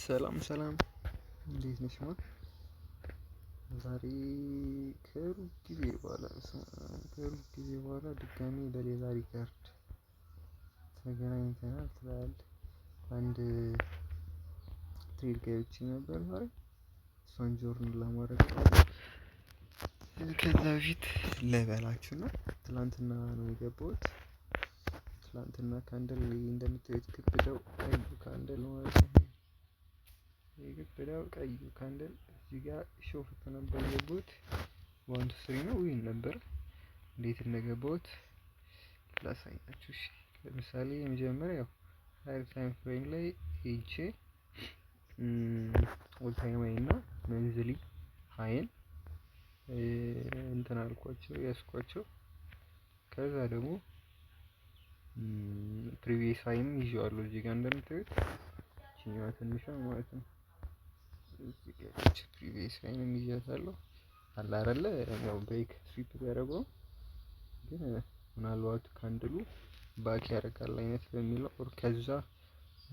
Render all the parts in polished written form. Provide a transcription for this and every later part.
ሰላም ሰላም፣ እንዴት ነሽ? ማ ዛሬ ከሩብ ጊዜ በኋላ ከሩብ ጊዜ በኋላ ድጋሚ በሌላ record ተገናኝተናል ትላለህ። አንድ trade ገብቼ ነበር ዛሬ፣ እሷን ጆርን ለማድረግ። ከዛ በፊት ልበላችሁ ነው፣ ትላንትና ነው የገባሁት። ትላንትና candle እንደምታዩት ግብዳው ቀዩ candle ማለት ነው። የግብዳው ቀዩ candle እዚህ ጋር short ነበር የገባሁት። 1 to 3 ነው win ነበር። እንዴት እንደገባሁት ላሳያችሁ። እሺ፣ ለምሳሌ የመጀመሪያው higher time frame ላይ ሄጄ all time high እና monthly high ን እንትን አልኳቸው፣ ያስኳቸው። ከዛ ደግሞ previous high ም ይዤዋለሁ፣ እዚህ ጋር እንደምታዩት ይችኛዋ ትንሿ ማለት ነው። እዚህ ጋር previous high ንም ይዣታለሁ። አለ አይደለ፣ ያው break sweep ቢያደርገው ግን ምናልባት candle ኡ back ያደርጋል አይነት በሚለው or ከዛ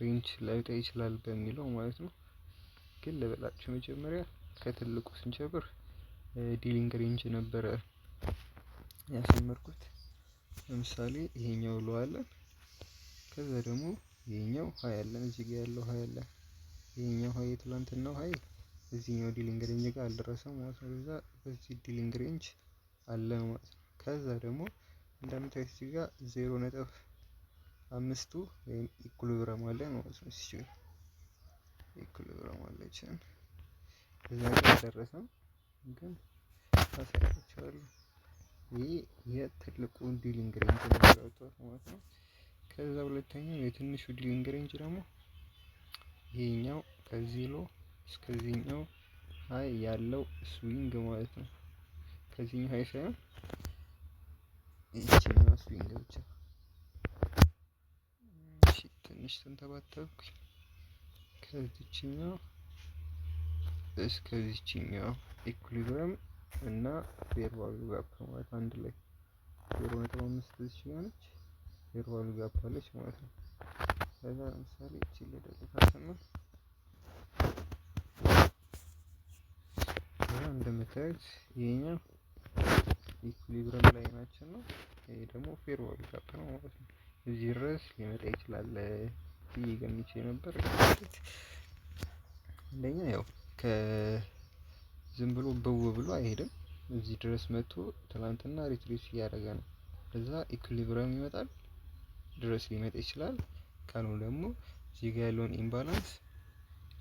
range ላይወጣ ይችላል በሚለው ማለት ነው። ግን ልበላችሁ፣ መጀመሪያ ከትልቁ ስንጀምር dealing range ነበረ ያሰመርኩት። ለምሳሌ ይሄኛው low አለን፣ ከዛ ደግሞ ይሄኛው high አለን፣ እዚህ ጋር ያለው high አለን። ይሄኛው high፣ የትላንትናው high እዚህኛው dealing range ጋር አልደረሰም ማለት ነው። ከዛ በዚህ dealing range አለ ማለት ነው። ከዛ ደግሞ እንደምታዩት እዚህ ጋር 0.5ቱ ወይም equilibrium አለ ማለት ነው። እዚህ ጋር equilibrium አለችን፣ እዛ ጋር አልደረሰም ግን አሳያችኋለሁ። ይህ የትልቁ dealing range ነው ያወጣሁት ማለት ነው። ከዛ ሁለተኛው የትንሹ dealing range ደግሞ ይሄኛው ከዚህ low እስከዚህኛው high ያለው swing ማለት ነው። ከዚህኛው high ሳይሆን ይቺኛው swing ብቻ። እሺ፣ ትንሽ ተንተባተብኩኝ። ከዚችኛው እስከዚችኛው equilibrium እና fair value gap ማለት አንድ ላይ 0.5 እዚች ጋር ነች። Fair value gap አለች ማለት ነው። ከዛ ለምሳሌ እቺ ልደልታትና እንደምታዩት ይሄኛው equilibrium line ኣችን ነው። ይሄ ደግሞ fair value gap ነው ማለት ነው። እዚህ ድረስ ሊመጣ ይችላል ብዬ ገምቼ ነበር። አንደኛ ያው ከዝም ብሎ ብው ብሎ አይሄድም። እዚህ ድረስ መጥቶ ትላንትና retrace እያደረገ ነው። ከዛ equilibrium ይመጣል ድረስ ሊመጣ ይችላል። ካልሆነ ደግሞ እዚህ ጋር ያለውን imbalance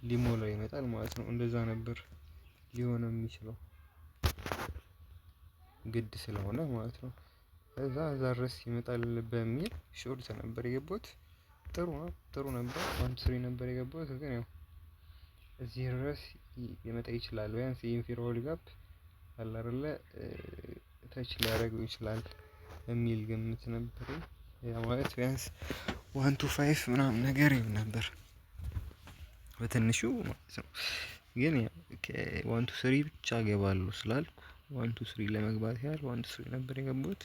ሊሞላው ይመጣል ማለት ነው። እንደዛ ነበር ሊሆን የሚችለው ግድ ስለሆነ ማለት ነው። ከዛ እዛ ድረስ ይመጣል በሚል short ነበር የገባሁት። ጥሩ ነው፣ ጥሩ ነበር። 1 to 3 ነበር የገባሁት፣ ግን ያው እዚህ ድረስ ሊመጣ ይችላል። ቢያንስ ይሄን fair value gap አለ አይደለ touch ሊያደርገው ይችላል የሚል ግምት ነበር። ያ ማለት ቢያንስ 1 to 5 ምናምን ነገር ይሆን ነበር በትንሹ ማለት ነው። ግን 1 to 3 ብቻ ገባለሁ ስላልኩ 1 to 3 ለመግባት ያህል 1 to 3 ነበር የገባሁት።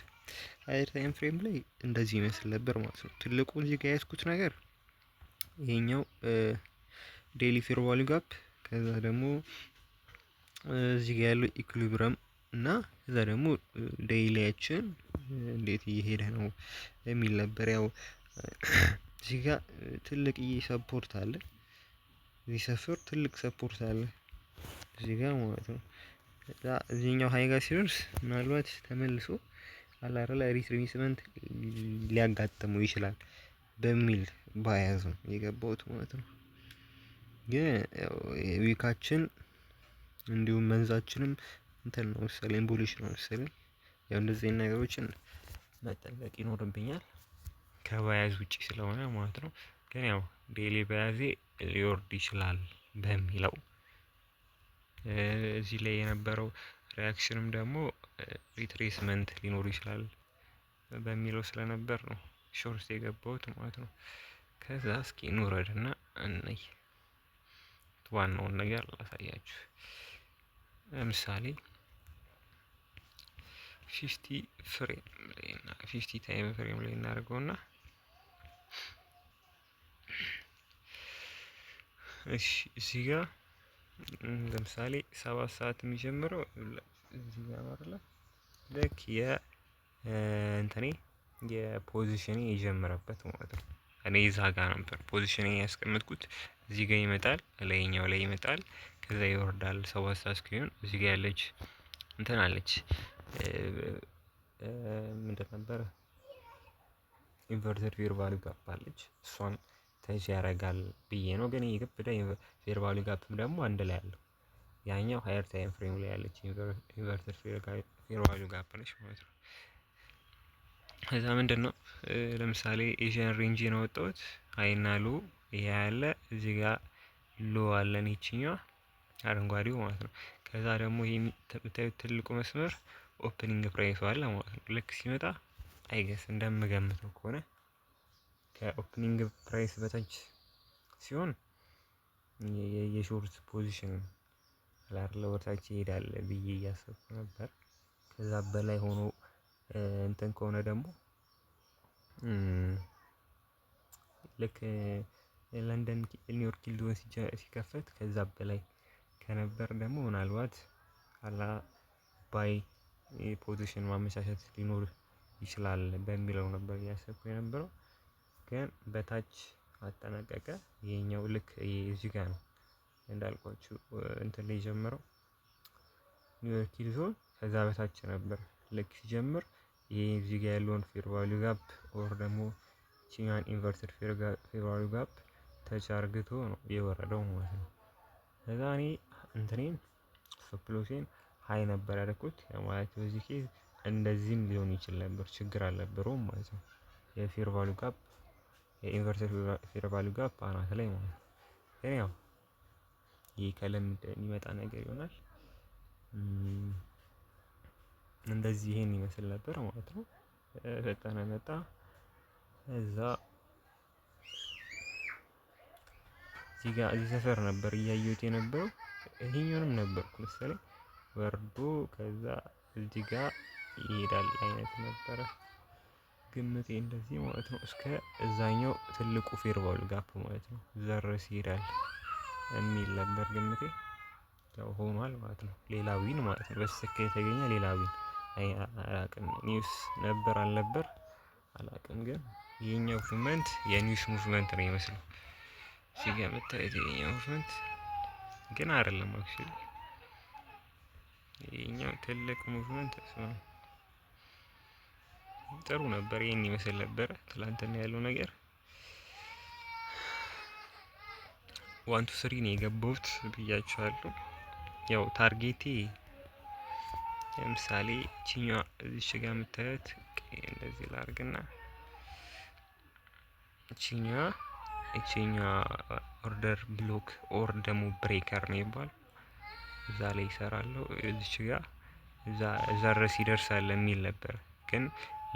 Higher time frame ላይ እንደዚህ ይመስል ነበር ማለት ነው። ትልቁ እዚህ ጋር ያዝኩት ነገር ይሄኛው daily fair value gap፣ ከዛ ደግሞ እዚህ ጋር ያለው equilibrium እና ከዛ ደግሞ daily ያችን እንዴት እየሄደ ነው የሚል ነበር። ያው እዚህ ጋር ትልቅ support አለ። እዚህ ሰፈር ትልቅ support አለ እዚህ ጋር ማለት ነው። ከዛ እዚህኛው high ጋር ሲደርስ ምናልባት ተመልሶ አለ አይደለ retracement ሊያጋጥመው ይችላል በሚል bias ነው የገባሁት ማለት ነው። ግን ያው week ኣችን እንዲሁም month ኣችንም እንትን ነው መሰለኝ፣ bullish ነው መሰለኝ። ያው እንደዚህ አይነት ነገሮችን መጠንቀቅ ይኖርብኛል ከ bias ውጪ ስለሆነ ማለት ነው። ግን ያው daily bias ኤ ሊወርድ ይችላል በሚለው፣ እዚህ ላይ የነበረው reaction ም ደግሞ retracement ሊኖር ይችላል በሚለው ስለነበር ነው short የገባሁት ማለት ነው። ከዛ እስኪ እንውረድና እንይ፣ ዋናውን ነገር ላሳያችሁ። ለምሳሌ 50 frame ላይ፣ 50 time frame ላይ እናደርገውና እሺ፣ እዚህ ጋር ለምሳሌ 7 ሰዓት የሚጀምረው እዚህ ጋር ነው አይደለ? ልክ የእንትኔ የ position ኔ የጀመረበት ማለት ነው። እኔ እዛ ጋር ነበር position ኔ ያስቀመጥኩት። እዚህ ጋር ይመጣል፣ ላይኛው ላይ ይመጣል፣ ከዛ ይወርዳል። 7 ሰዓት እስኪሆን እዚህ ጋር ያለች እንትን አለች፣ ምንድን ነበረ፣ inverted fair value gap አለች። እሷን touch ያደርጋል ብዬ ነው። ግን የግብዳ fair value gap ም ደግሞ አንድ ላይ አለው። ያኛው higher time frame ላይ ያለች inverted fair value gap ነች ማለት ነው። ከዛ ምንድን ነው፣ ለምሳሌ Asian range ነው ወጣሁት። High ና low ይሄ ያለ እዚህ ጋር low አለን፣ ይችኛዋ አረንጓዴው ማለት ነው። ከዛ ደግሞ ይሄ የምታዩት ትልቁ መስመር opening price አለ ማለት ነው። ልክ ሲመጣ I guess እንደምገምተው ከሆነ ከ opening price በታች ሲሆን የ short position አላርለ ወደታች ይሄዳል ብዬ እያሰብኩ ነበር። ከዛ በላይ ሆኖ እንትን ከሆነ ደግሞ ልክ ለንደን ኒውዮርክ kill zone ሲከፈት ከዛ በላይ ከነበር ደግሞ ምናልባት አላ buy position ማመቻቸት ሊኖር ይችላል በሚለው ነበር እያሰብኩ የነበረው። ግን በታች አጠናቀቀ። ይሄኛው ልክ እዚህ ጋር ነው እንዳልኳችሁ እንትን ላይ የጀመረው ኒውዮርክ kill zone ከዛ በታች ነበር። ልክ ሲጀምር ይሄ እዚህ ጋር ያለውን fair value gap or ደግሞ ይችኛዋን inverted fair value gap touch አርግቶ ነው የወረደው ማለት ነው። ከዛ እኔ እንትኔን stop loss ኤን high ነበር ያደረኩት። ማለት በዚህ case እንደዚህም ሊሆን ይችል ነበር፣ ችግር አልነበረውም ማለት ነው። የ fair value gap፣ የ inverted fair value gap አናት ላይ ማለት ነው። ግን ያው ይህ ከልምድ የሚመጣ ነገር ይሆናል። እንደዚህ ይሄን ይመስል ነበር ማለት ነው። ፈጠነ መጣ። እዛ እዚህ ጋር እዚህ ሰፈር ነበር እያየሁት የነበረው። ይሄኛውንም ነበርኩ መሰለኝ፣ ወርዶ ከዛ እዚህ ጋር ይሄዳል አይነት ነበረ ግምቴ፣ እንደዚህ ማለት ነው። እስከ እዛኛው ትልቁ fair value gap ማለት ነው፣ እዛ ድረስ ይሄዳል የሚል ነበር ግምቴ። ያው ሆኗል ማለት ነው። ሌላ win ማለት ነው። በትክክል የተገኘ ሌላ win። አላቅም news ነበር አልነበር አላቅም፣ ግን ይሄኛው movement የ news movement ነው ይመስለው። እዚህ ጋር የምታዩት ይሄኛው movement ግን አይደለም፣ actually ይሄኛው ትልቅ movement ጥሩ ነበር። ይሄን ይመስል ነበር ትላንትና ያለው ነገር። 1 to 3 ነው የገባሁት ብያቸዋለሁ። ያው target ኤ ለምሳሌ ይችኛዋ እዚች ጋር የምታዩት፣ እንደዚህ ላርግና፣ ይችኛዋ order block or ደግሞ breaker ነው ይባል፣ እዛ ላይ ይሰራለሁ፣ እዚች ጋር እዛ ድረስ ይደርሳል የሚል ነበር። ግን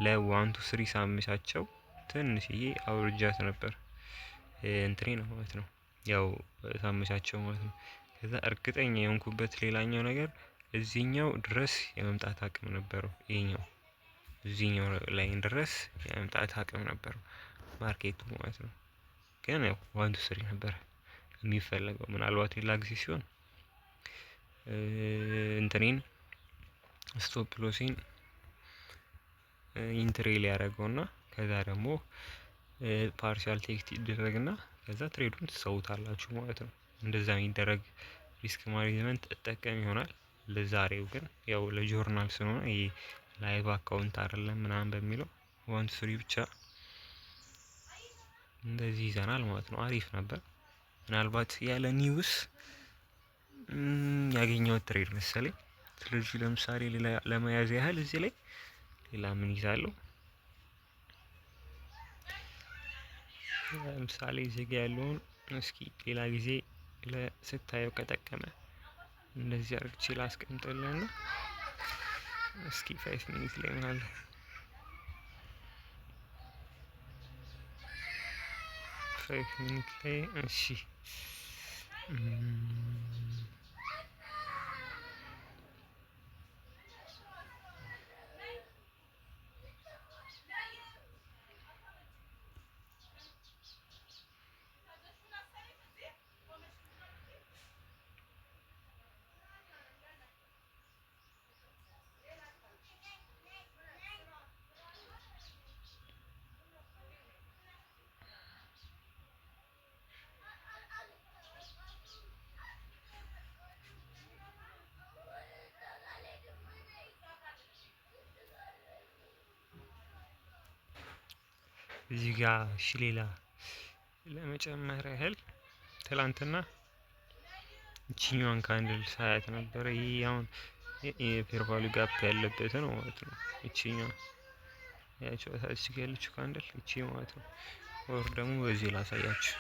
ለ 1 to 3 ሳመቻቸው ትንሽዬ አውርጃት ነበር እንትኔ ነው ማለት ነው። ያው ሳመቻቸው ማለት ነው። ከዛ እርግጠኛ የሆንኩበት ሌላኛው ነገር እዚህኛው ድረስ የመምጣት አቅም ነበረው። ይሄኛው እዚህኛው line ድረስ የመምጣት አቅም ነበረው market ኡ ማለት ነው። ግን ያው 1 to 3 ነበር የሚፈለገው። ምናልባት ሌላ ጊዜ ሲሆን እንትኔን stop loss ኤን entry ሊያደርገውና ከዛ ደግሞ partial take ይደረግና ከዛ trade ኡን ትሰውታላችሁ ማለት ነው። እንደዛ የሚደረግ risk management እጠቀም ይሆናል። ለዛሬው ግን ያው ለጆርናል ስለሆነ ይሄ live account አይደለም ምናምን በሚለው 1 to 3 ብቻ እንደዚህ ይዘናል ማለት ነው። አሪፍ ነበር። ምናልባት ያለ news ያገኘሁት trade መሰለኝ። ስለዚህ ለምሳሌ ሌላ ለመያዝ ያህል እዚህ ላይ ሌላ ምን ይዛለሁ? ለምሳሌ እዚህ ጋ ያለውን እስኪ ሌላ ጊዜ ስታየው ከጠቀመ እንደዚህ አርግቼ ላስቀምጥልህና እስኪ 5 minute ላይ ምን አለ? 5 minute ላይ እሺ። እዚህ ጋር እሺ፣ ሌላ ለመጨመር ያህል ትላንትና ይችኛዋን candle ሳያት ነበረ። ይህ አሁን የ fair value gap ያለበት ነው ማለት ነው። ይችኛዋ ያቸው እዚህ ጋር ያለችው candle ይቺ ማለት ነው። Or ደግሞ በዚህ ላሳያችሁ፣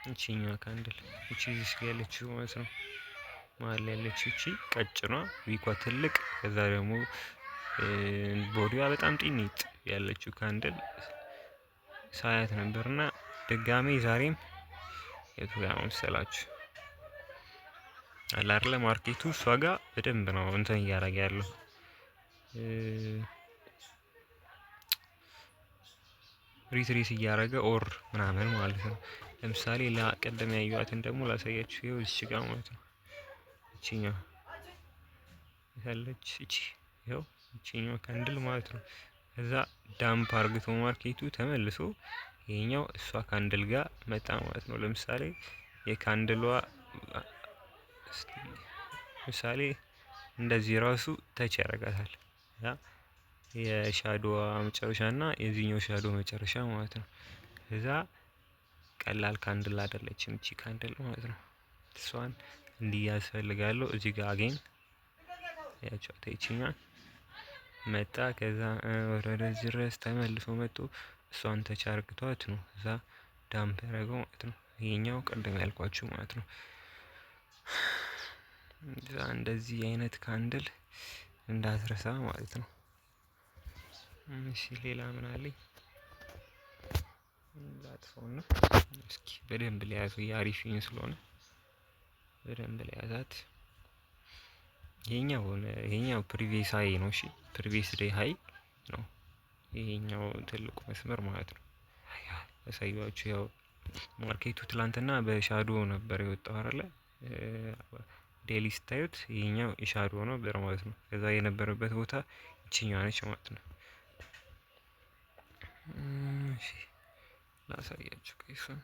ይቺኛዋ candle፣ ይቺ እዚህ ጋር ያለችው ማለት ነው። መሀል ላይ ያለችው ይቺ ቀጭኗ፣ wick ኳ ትልቅ፣ ከዛ ደግሞ body ዋ በጣም ጢኒጥ ያለችው candle ሳያት ነበርና ድጋሜ ዛሬም የቱ ጋር መሰላችሁ አለ አይደለ market ኡ እሷ ጋር በደንብ ነው እንትን እያደረገ ያለው፣ retrace እያደረገ or ምናምን ማለት ነው። ለምሳሌ ለቀደም ያዩዋትን ደግሞ ላሳያችሁ። ይኸው እዚህ ጋር ማለት ነው። እቺኛው ያለች እቺ፣ ይኸው እቺኛው candle ማለት ነው። ከዛ dump አርግቶ market ኡ ተመልሶ ይሄኛው እሷ candle ጋር መጣ ማለት ነው። ለምሳሌ የ candle ሏ ምሳሌ እንደዚህ ራሱ touch ያደርጋታል። ያ የ shadow ዋ መጨረሻ እና የዚህኛው shadow መጨረሻ ማለት ነው። ከዛ ቀላል candle አይደለችም እቺ candle ማለት ነው። እሷን እንዲያዝ ፈልጋለሁ። እዚህ ጋር again ያቻት ይችኛ መጣ። ከዛ ወደዚህ ድረስ ተመልሶ መጥቶ እሷን touch አርግቷት ነው እዛ dump ያደረገው ማለት ነው። ይሄኛው ቅድም ያልኳችሁ ማለት ነው። እዛ እንደዚህ አይነት candle እንዳትረሳ ማለት ነው። እሺ፣ ሌላ ምን አለኝ? ላጥፈውና እስኪ በደንብ ሊያዙ የአሪፍ ስለሆነ በደንብ ሊያዛት። ይሄኛው previous high ነው። እሺ፣ previous day high ነው ይሄኛው ትልቁ መስመር ማለት ነው። ያሳያችሁ ያው market ኡ ትላንትና በ shadow ነበር የወጣው አይደለ? Daily ስታዩት ይሄኛው የ shadow ነበር ማለት ነው። ከዛ የነበረበት ቦታ ይችኛዋ ነች ማለት ነው። እሺ፣ ላሳያችሁ ቄሱን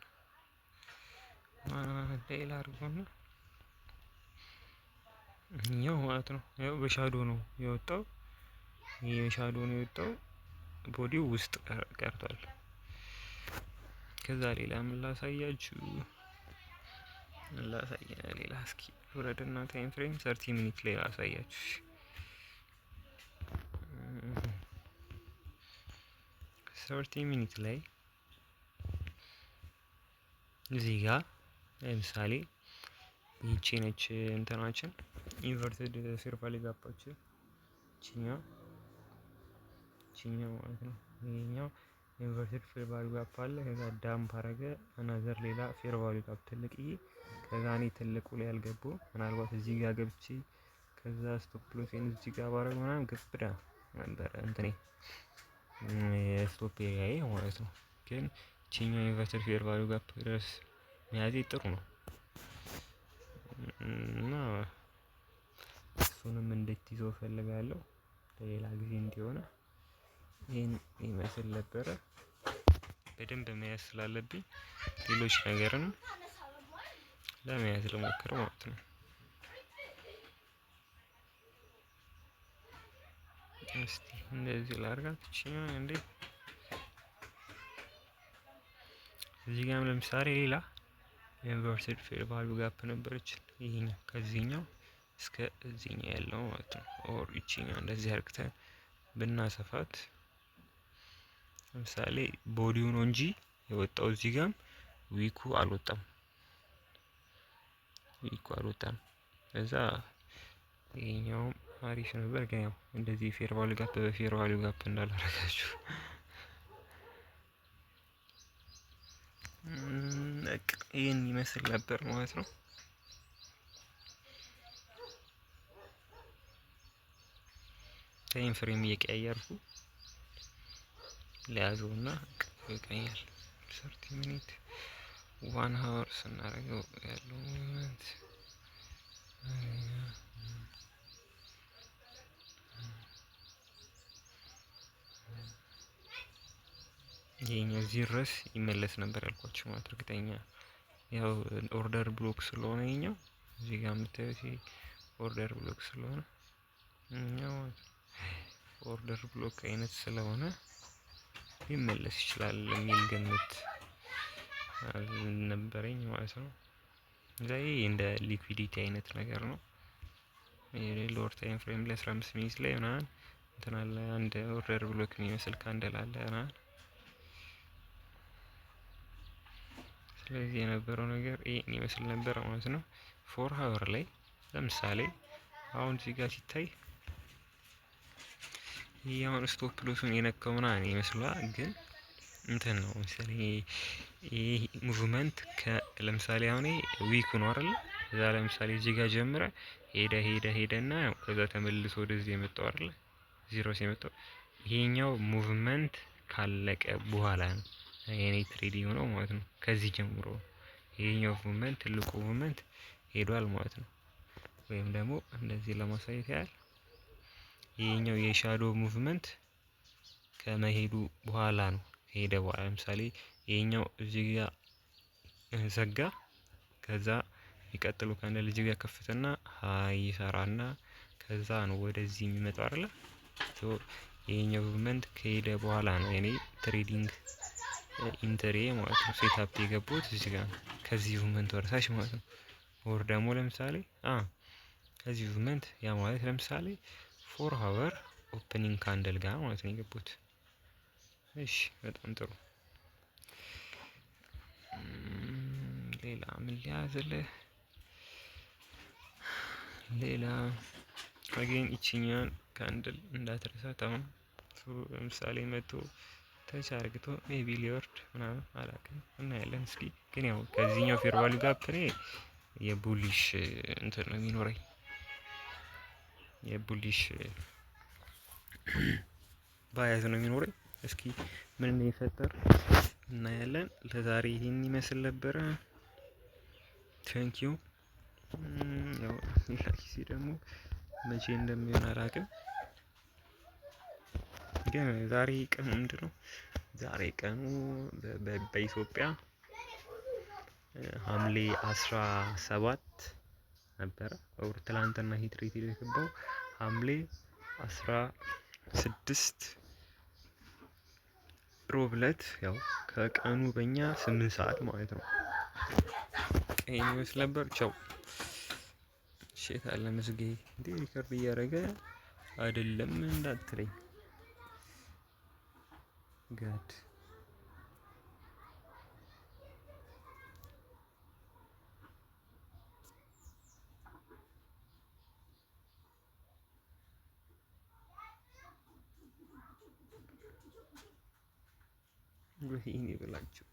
ሌላ አድርጎና ይኸኛው ማለት ነው። ያው በ shadow ነው የወጣው። ይሄ በ shadow ነው የወጣው። Body ው ውስጥ ቀርቷል። ከዛ ሌላ ምን ላሳያችሁ? ምን ላሳያ ሌላ? እስኪ ውረድና time frame 30 minute ላይ ላሳያችሁ። 30 minute ላይ እዚህ ጋር ለምሳሌ ይቺ ነች እንትናችን፣ inverted fair value gap ኣችን ይቺኛው ማለት ነው። ይሄኛው inverted fair value gap አለ። ከዛ dump አረገ another ሌላ fair value gap ትልቅዬ። ከዛ እኔ ትልቁ ላይ ያልገቡ ምናልባት እዚህ ጋር ገብቼ ከዛ stop loss ኤን እዚህ ጋር ባረግ ምናምን ግብዳ ነበረ እንትኔ የ stop area ዬ ማለት ነው። ግን ይቺኛው inverted fair value gap ድረስ መያዜ ጥሩ ነው እና እሱንም እንድትይዘው እፈልጋለሁ ለሌላ ጊዜ እንዲሆነ። ይህን ይመስል ነበረ። በደንብ መያዝ ስላለብኝ ሌሎች ነገርንም ለመያዝ ልሞክር ማለት ነው። እስቲ እንደዚህ ላርጋት ይችኛው እንዴ። እዚህ ጋርም ለምሳሌ ሌላ inverted fair value gap ነበረች። ይሄኛው ከዚህኛው እስከ እዚህኛው ያለው ማለት ነው። Or ይችኛው እንደዚህ አርግተን ብናሰፋት ለምሳሌ body ው ነው እንጂ የወጣው እዚህ ጋርም wick ኡ አልወጣም። Wick ኡ አልወጣም። ከዛ ይሄኛውም አሪፍ ነበር፣ ግን ያው እንደዚህ fair value gap በ fair value gap እንዳላረጋችሁ። በቃ ይህን ይመስል ነበር ማለት ነው። Time frame እየቀያየርኩ ለያዘውና ይበቃኛል። 30 minute፣ 1 hour ስናደርገው ያለው movement ይሄኛው እዚህ ድረስ ይመለስ ነበር ያልኳችሁ ማለት እርግጠኛ ያው order block ስለሆነ፣ ይሄኛው እዚህ ጋር የምታዩት order block ስለሆነ፣ እኛው order block አይነት ስለሆነ ሊመለስ ይችላል የሚል ግምት ነበረኝ ማለት ነው። እዛ ይሄ እንደ liquidity አይነት ነገር ነው። Lower time frame ላይ 15 minute ላይ ምናምን እንትን አለ፣ አንድ order block የሚመስል candle አለ ምናምን። ስለዚህ የነበረው ነገር ይሄን ይመስል ነበር ማለት ነው። 4 hour ላይ ለምሳሌ አሁን እዚህ ጋር ሲታይ ይህ አሁን stop loss ኡን የነካው ምናምን ይመስላል፣ ግን እንትን ነው መሰለኝ ይህ movement። ለምሳሌ አሁን wick ኡ ነው አይደል? እዛ ለምሳሌ እዚህ ጋር ጀምረ ሄደ ሄደ ሄደ እና ከዛ ተመልሶ ወደዚህ የመጣው አይደል? ዚሮ የመጣው ይሄኛው movement ካለቀ በኋላ ነው የኔ trade የሆነው ማለት ነው። ከዚህ ጀምሮ ይሄኛው movement፣ ትልቁ movement ሄዷል ማለት ነው። ወይም ደግሞ እንደዚህ ለማሳየት ያህል ይሄኛው የ shadow movement ከመሄዱ በኋላ ነው። ከሄደ በኋላ ለምሳሌ ይሄኛው እዚህ ጋር ዘጋ፣ ከዛ የሚቀጥለው candle እዚህ ጋር ከፍትና high ይሰራና ከዛ ነው ወደዚህ የሚመጣው አይደለ? So ይሄኛው movement ከሄደ በኋላ ነው የኔ trading entry ማለት ነው። Setup የገቡት እዚህ ጋር ነው፣ ከዚህ movement ወደታች ማለት ነው። Or ደግሞ ለምሳሌ ከዚህ movement፣ ያ ማለት ለምሳሌ 4 hour opening candle ጋር ማለት ነው የገቡት። እሺ፣ በጣም ጥሩ። ሌላ ምን ሊያዝልህ? ሌላ again ይችኛዋን candle እንዳትረሳት። አሁን ለምሳሌ መቶ touch አርግቶ maybe ሊወርድ ምናምን አላውቅም፣ እናያለን። እስኪ ግን ያው ከዚህኛው fair value gap እኔ የ bullish እንትን ነው የሚኖረኝ፣ የ bullish bias ነው የሚኖረኝ። እስኪ ምን እንደሚፈጠር እናያለን። ለዛሬ ይህን ይመስል ነበረ። Thank you። ያው ሌላ ጊዜ ደግሞ መቼ እንደሚሆን አላውቅም። ግን ዛሬ ቀኑ ምንድን ነው? ዛሬ ቀኑ በኢትዮጵያ ሐምሌ 17 ነበረ። Or ትላንትና ሂት rate የገባው ሐምሌ 16 ሮብ ዕለት፣ ያው ከቀኑ በእኛ 8 ሰዓት ማለት ነው። ይሄን ይመስል ነበር። ቻው። Shit አለ መስጌ እንዴ፣ record እያደረገ አይደለም እንዳትለኝ። God፣ ወይኔ ብላችሁ።